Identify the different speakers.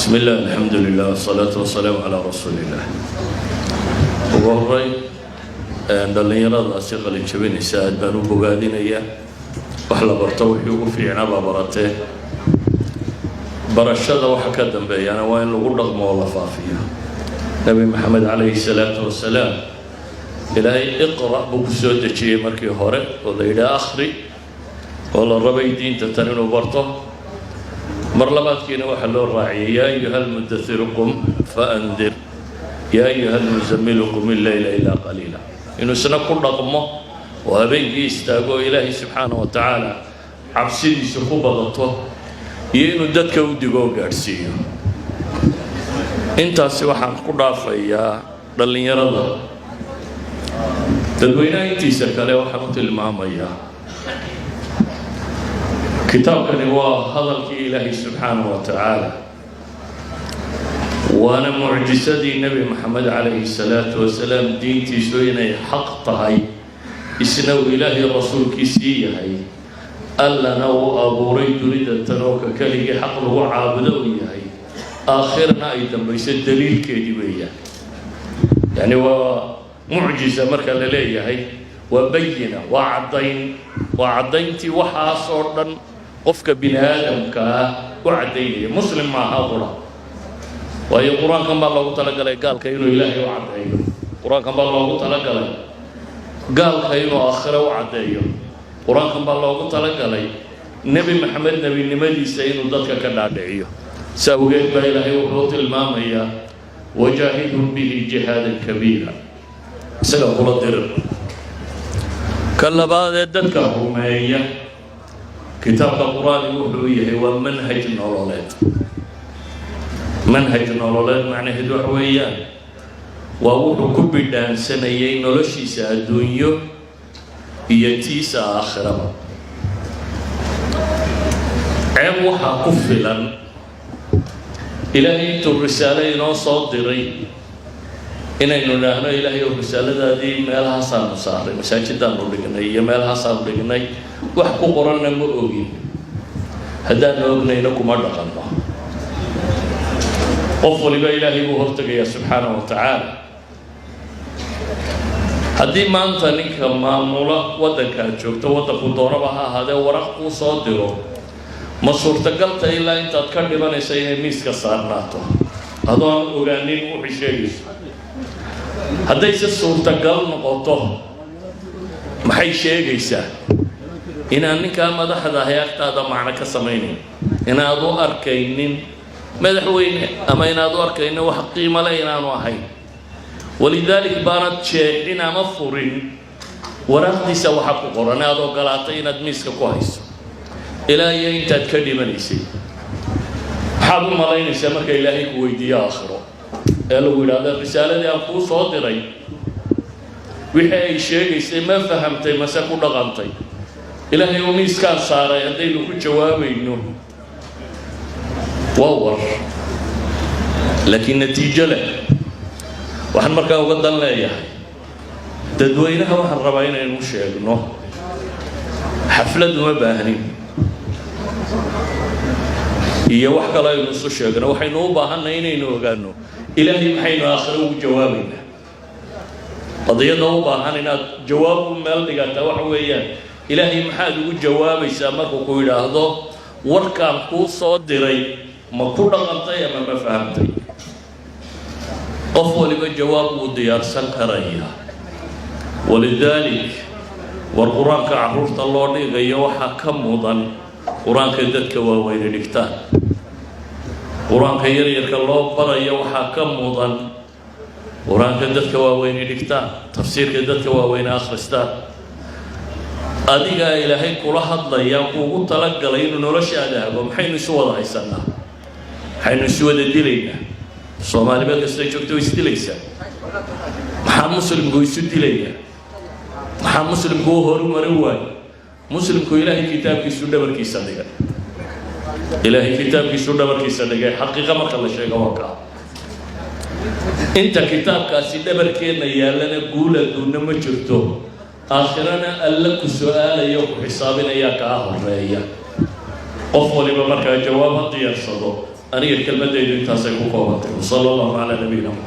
Speaker 1: بسم الله، الحمد لله، والصلاة والسلام على رسول الله. Ugu horeyn, dhallinyaradaasi qalin jabinaysa aad baan u bogaadinayaa. Wax la barto wixii ugu fiicnaa baa baratee. Barashada waxa ka dambeeyana waa in lagu dhaqmo oo la faafiyo. Nebi Maxamed calayhi salaatu wasalaam Ilaahay "iqra" buu ku soo dejiyey markii hore, oo la yidhaha "akhri", oo la rabay diinta tan inuu barto. Mar labaadkiina waxaa loo raaciyey "يا أيها المدثر قم فأنذر، يا أيها المزمل قم الليل إلا قليلا", inuu isna ku dhaqmo oo habeenkii istaago oo Ilaahay subxaana wa tacaala cabsidiisu ku badato, iyo inuu dadka u digo oo gaadhsiiyo. Intaasi waxaan ku dhaafayaa dhallinyarada. Dadweynaha intiisa kale waxaan u tilmaamayaa, kitaabkani waa hadalkii Ilaahay subxaanahu wa tacaala, waana mucjisadii Nebi Maxamed calayhi salaatu wasalaam. Diintiisu inay xaq tahay, isna uu Ilaahay rasuulkiisii yahay, Allana uu abuuray dunida tan oo ka keligii xaq lagu caabudo uu yahay, aakhirna ay dambayso, daliilkeedii weeyaan. Yacni waa mucjisa marka la leeyahay, waa bayina, waa caddayn, waa caddayntii waxaasoo dhan qofka bini aadamka ah u caddaynaya. Muslim maaha qura, waayo Qur-aankan baa loogu talagalay gaalka inuu Ilaahay u caddeeyo, Qur-aankan baa loogu talagalay gaalka inuu aakhiro u caddeeyo, Qur-aankan baa loogu talagalay Nebi Maxamed nebinimadiisa inuu dadka ka dhaadhiciyo. Si awgeed baa Ilaahay wuxuu tilmaamayaa "وجاهدهم به جهادا كبيرا", isaga kula dirir. Ka labaadee, dadka rumeeya kitaabka Qur-aanigu wuxuu yahay waa manhaj nololeed. Manhaj nololeed macnaheedu waxa weeyaan waa wuxuu ku bidhaansanayay noloshiisa adduunyo iyo tiisa aakhiraba. Ceeb waxaa ku filan Ilaahay intuu risaalo inoo soo diray inaynu idhaahno, "Ilaahay ow, risaaladaadii meelahaasaanu saaray, masaajidaanu dhignay iyo meelahaasaanu dhignay, wax ku qoranna ma ogin, haddaanu ognayna kuma dhaqanno." Qof waliba Ilaahay buu hortegayaa subxaana wa tacaala. Haddii maanta ninka maamula waddanka aad joogto, waddanku doonaba ha ahaadee, waraq kuu soo diro, ma suurtagalta ilaa intaad ka dhimanaysa inay miiska saarnaato adoon ogaanin wuxuu sheegayso? Haddayse suurtagal noqoto, maxay sheegaysaa? Inaan ninkaa madaxda ahay agtaada macno ka samaynayn, inaad u arkaynin madaxweyne ama inaad u arkaynin wax qiimo le inaanu ahayn. ولذلك baanad jeexin ama furin waraaqdiisa waxa ku qoran, aad ogolaatay inaad miiska ku hayso ilaa iyo intaad ka dhimanaysay. Maxaad u malaynaysaa marka Ilaahay ku weydiiyo aakhiro ee lagu yidhaahdo, "Risaaladii aan kuu soo diray wixii ay sheegaysay ma fahamtay mase ku dhaqantay?" "Ilaahay uu miiskaan saaray," haddaynu ku jawaabayno, waa war laakiin natiijo leh. Waxaan markaa uga dan leeyahay dadweynaha, waxaan rabaa inaynu sheegno, xaflad uma baahnin iyo wax kale aynu isu sheegno. Waxaynu u baahanay inaynu ogaano Ilaahay maxaynu aakhiro ugu jawaabaynaa. Qadiyadda u baahan inaad jawaab u meel dhigataa waxa weeyaan, Ilaahay maxaad ugu jawaabaysaa markuu ku yidhaahdo, "Warkaan kuu soo diray ma ku dhaqantay ama ma fahamtay?" Qof waliba jawaab wuu diyaarsan karayaa. ولذلك war Qur-aanka carruurta loo dhigayo waxaa ka mudan Qur-aanka dadka waaweyne dhigtaan. Qur-aanka yaryarka loo barayo waxaa ka mudan Qur-aanka dadka waaweyne dhigtaan, tafsiirka dadka waaweyne akhristaan. Adigaa Ilaahay kula hadlayaa, kuugu talagalay inuu noloshaada hago. Maxaynu isu wada haysanaa? Maxaynu isu wada dilaynaa? Soomaali meel kastay joogto way isdilaysaa. Maxaa Muslimku isu dilayaa? Maxaa Muslimku u horumarin waayo? Muslimku Ilaahay kitaabkiisu dhabarkiisa dhigay, Ilaahay kitaabkiisu dhabarkiisa dhigay. Xaqiiqa marka la sheego waa kaa. Inta kitaabkaasi dhabarkeenna yaallana guul adduunna ma jirto, aakhirana Alle ku su-aalayo, ku xisaabinaya kaa horeeya. Qof waliba markaa jawaab ha diyaarsado. Aniga kelmadaydu intaasay ku koobantay. وصلى الله على نبينا محمد.